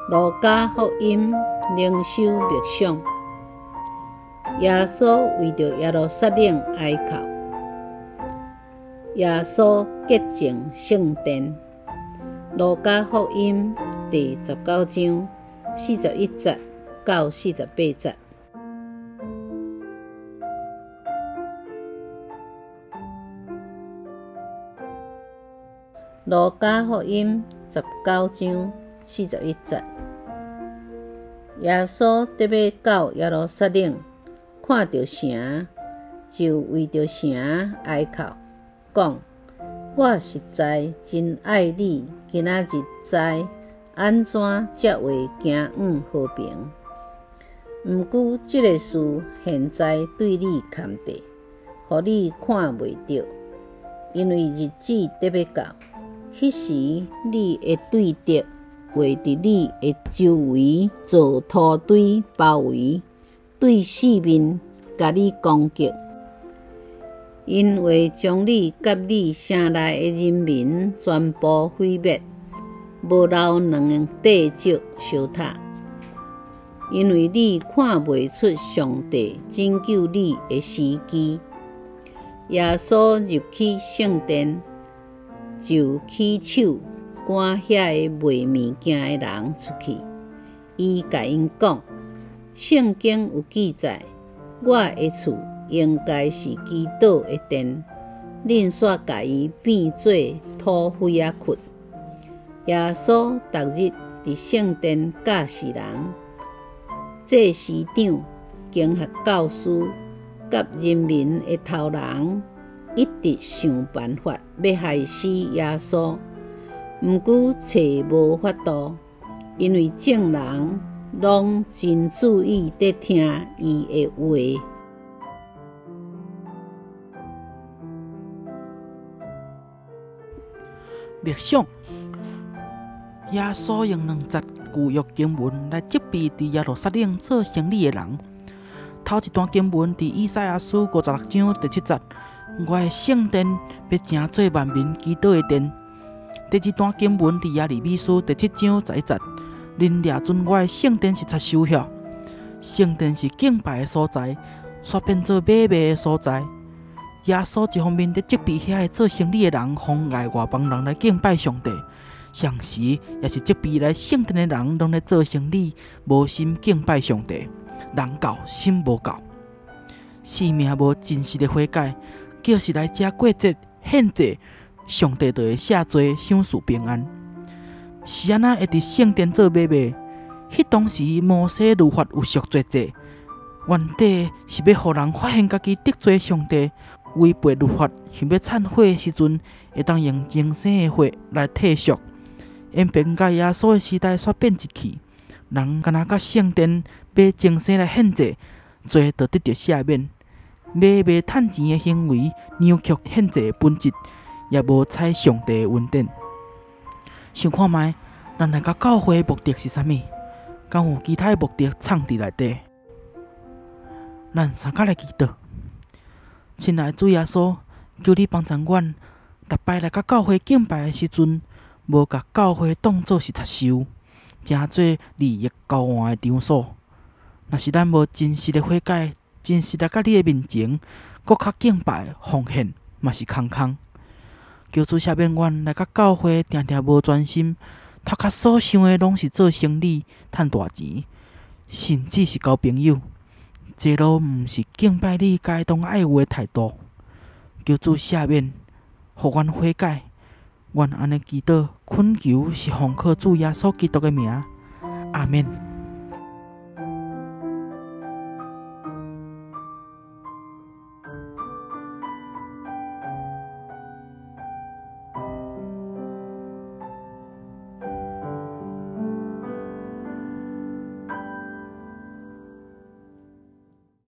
路加福音灵修默想，耶稣为著耶路撒冷哀哭。耶稣洁净圣殿。路加福音第十九章四十一节到四十八节。路加福音十九章四十一节。耶稣得欲到耶路撒冷，看著城，就为著城哀哭，讲：我实在真爱你今仔日知按怎才会行往和平。毋过这个事现在对你崁地，予你看袂著，因为日子得欲到，彼时你会对敌会佇你的周围造土堆包围，對四面共你攻擊。𪜶會將你佮你城內的人民全部毀滅，無留兩塊石相疊。因為你看袂出上帝拯救你的時機。耶穌入去聖殿，就起手趕遐个賣物件的人出去。伊共𪜶講：聖經有記載，我的厝應該是祈禱的殿，恁煞共伊變做土匪仔窟。耶穌逐日佇聖殿教示人，祭司長、經學教師佮人民的頭人一直想辦法欲害死耶穌，毋過揣無法度，因為眾人攏真注意佇聽伊的話。默想，耶穌用兩節舊約經文來責備佇耶路撒冷做生理的人。頭一段經文佇以賽亞書五十六章第七節，我的聖殿欲成做萬民祈禱的殿。第二段經文佇耶利米書第七章十一節，恁掠準我的聖殿是賊收遐。聖殿是敬拜的所在，煞變做買賣的所在。耶穌一方面佇責備遐个做生理的人妨礙外邦人來敬拜上帝，同時也是責備來聖殿的人攏咧做生理，無心敬拜上帝，人到心無到，生命無真實的悔改，叫是來遮過節獻祭，上帝就會赦罪，賞賜平安。是按怎會佇聖殿做買賣？彼當時摩西律法有贖罪祭，原底是欲予人發現家己得罪上帝，違背律法，想欲懺悔的時陣，會當用重生的血來替贖。演變到耶穌的時代，煞變質去，人敢若到聖殿買重生來獻祭，罪就得著赦免。買賣趁錢的行為，扭曲獻祭的本質，也無採上帝的恩典。想看覓，咱來到教會的目的是啥物？敢有其他的目的藏佇內底？咱三跤來祈禱。親愛的主耶穌，求你幫助阮，逐擺來到教會敬拜的時陣，無共教會當做是賊收，成做利益交換的場所。若是咱無真實的悔改，真實來到你的面前，閣較敬拜奉獻嘛是空空。求主赦免阮來到教會，定定無專心，頭殼所想的攏是做生理、趁大錢，甚至是交朋友，這攏毋是敬拜你該當愛有的態度。求主赦免，予阮悔改。阮按呢祈禱，懇求是奉靠主耶穌基督的名。阿們。